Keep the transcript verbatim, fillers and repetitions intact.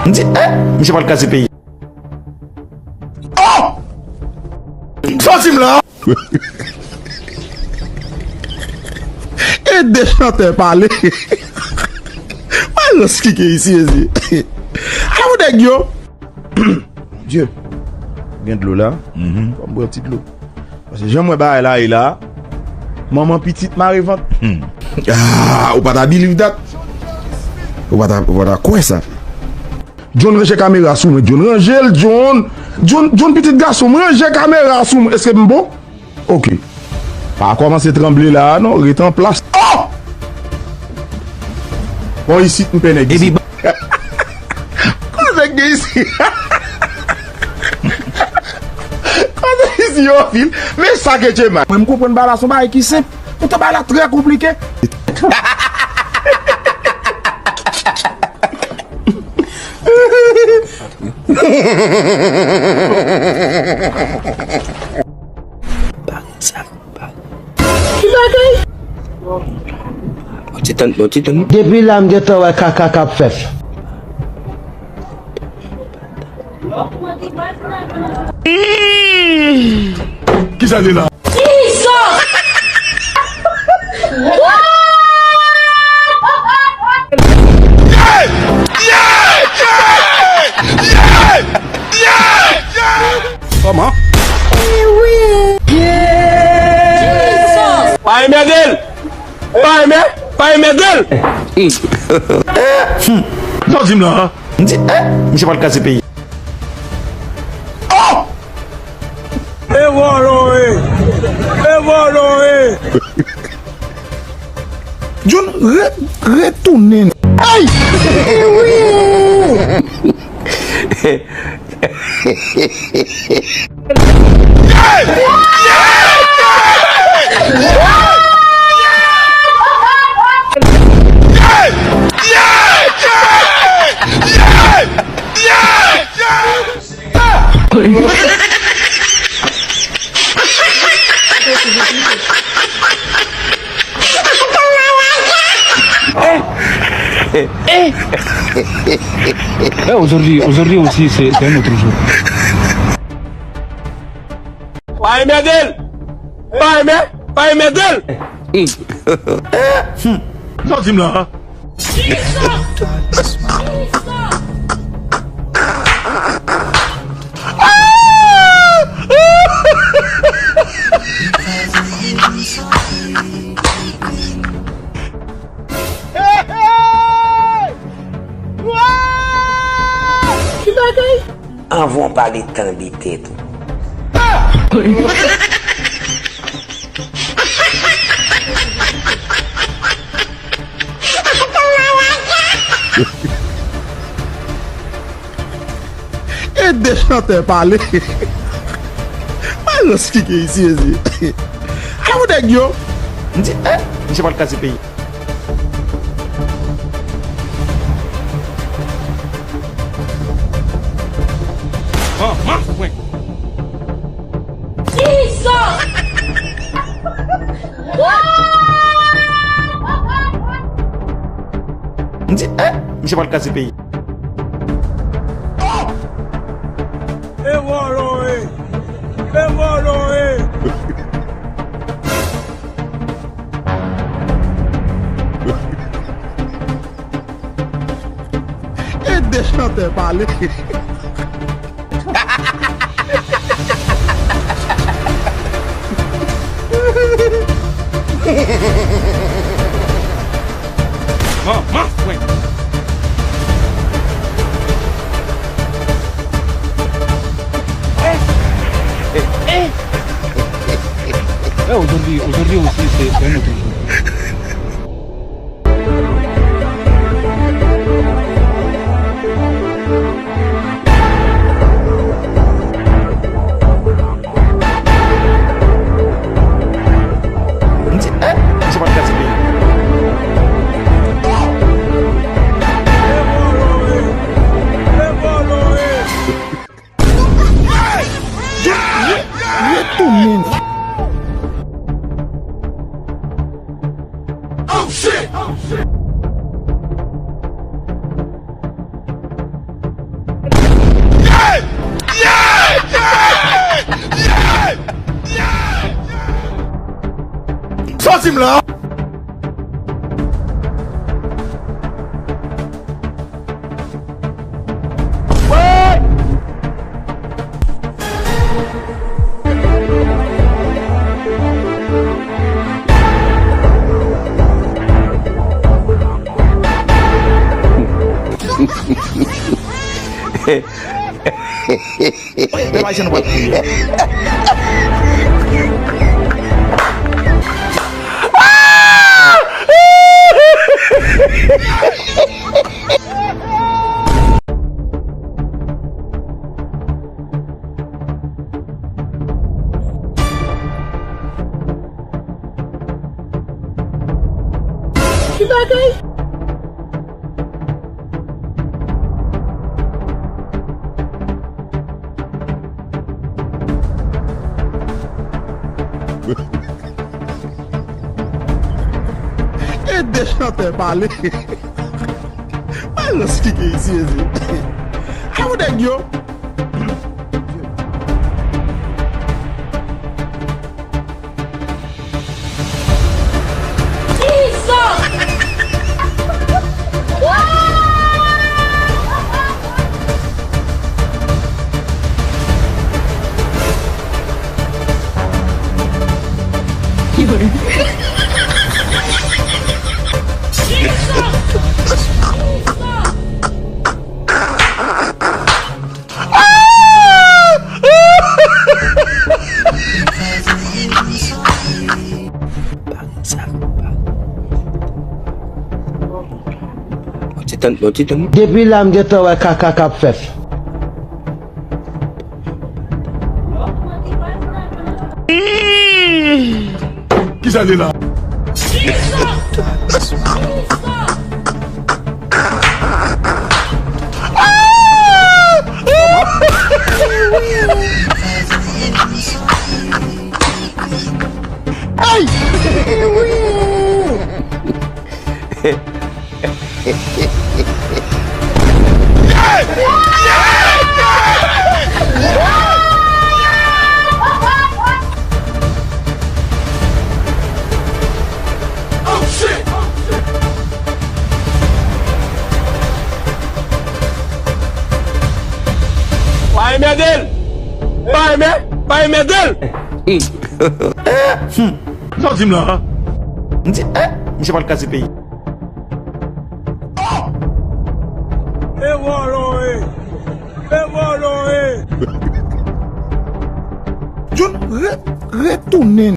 M di, eh, misye pral kraze peyi. Oh! Sa w di m la? E de chantè pale. Malans ki gen isi, mezye. Ala yon nèg yo. Dye. Gen dlo la. Fò m bwè yon ti dlo. Paske jan m wè bagay la ye la, manman pitit mare vant. Ah, ou pa ta believe that. Ou pa ta, ou pa ta kwè sa. John, ranje kamera sou mwen. John, ranje l, John. John, John, pitit gason m, ranje kamera sou mwen. Èske m bon? Ok. Pa kòmanse tranble la a non, ret an plas. Oh! Bon, isit m pè nèg isit. Koze k gen isit? Koze isit yo fil. Men sa ke Djema. Mwen m konprann bagay la se yon bagay ki senp. Poutan bagay la trè konplike. Bagay sa, bagay. Ki bagay? Bon, ti tann, bon, ti tann. Depi la m gentan wè kaka k ap fèt. Kisa li la? Jesus! Kòman? Jesus! Pa enmède l! Pa enmè-, pa enmède l! Sa w di m la? M di, eh, misye pral kraze peyi. Oh! E vòlò e! E vòlò e! John, re-, retounen. Ay! Eh, aujourd'hui, aujourd'hui aussi, c'est, c'est un autre jour. Pa enmède l! Pa enmè-, pa enmède l! Sa w di m la? Ki bagay? Anvan w pale, tande tèt ou. E de chantè pale. Malans ki gen isi, mezye. Ala yon nèg yo. M di, eh, misye pral kraze peyi. Manman frenk. Jesus! M di, eh, misye pral kraze peyi. E vòlò e! E vòlò e! E de chantè pale. Manman frenk. Eh, eh, eh. Eh, aujourd'hui, aujourd'hui aussi, c'est, c'est un autre jour. M di, eh, misye pral kraze peyi. Sa di m la. Pèp ayisyen nou pral kriye. Ki bagay? E de chantè pale. Malans ki gen isi, isi. Ayo nèg yo. Bon ti tann, bon ti tann. Depi la m gentan wè kaka k ap fèt. Kisa li la? Hey! Pa enmède l! Pa enmè-, pa enmède l! Sa w di m la? M di, eh, misye pral kraze peyi. E vòlò e! E vòlò e! John, re-, retounen.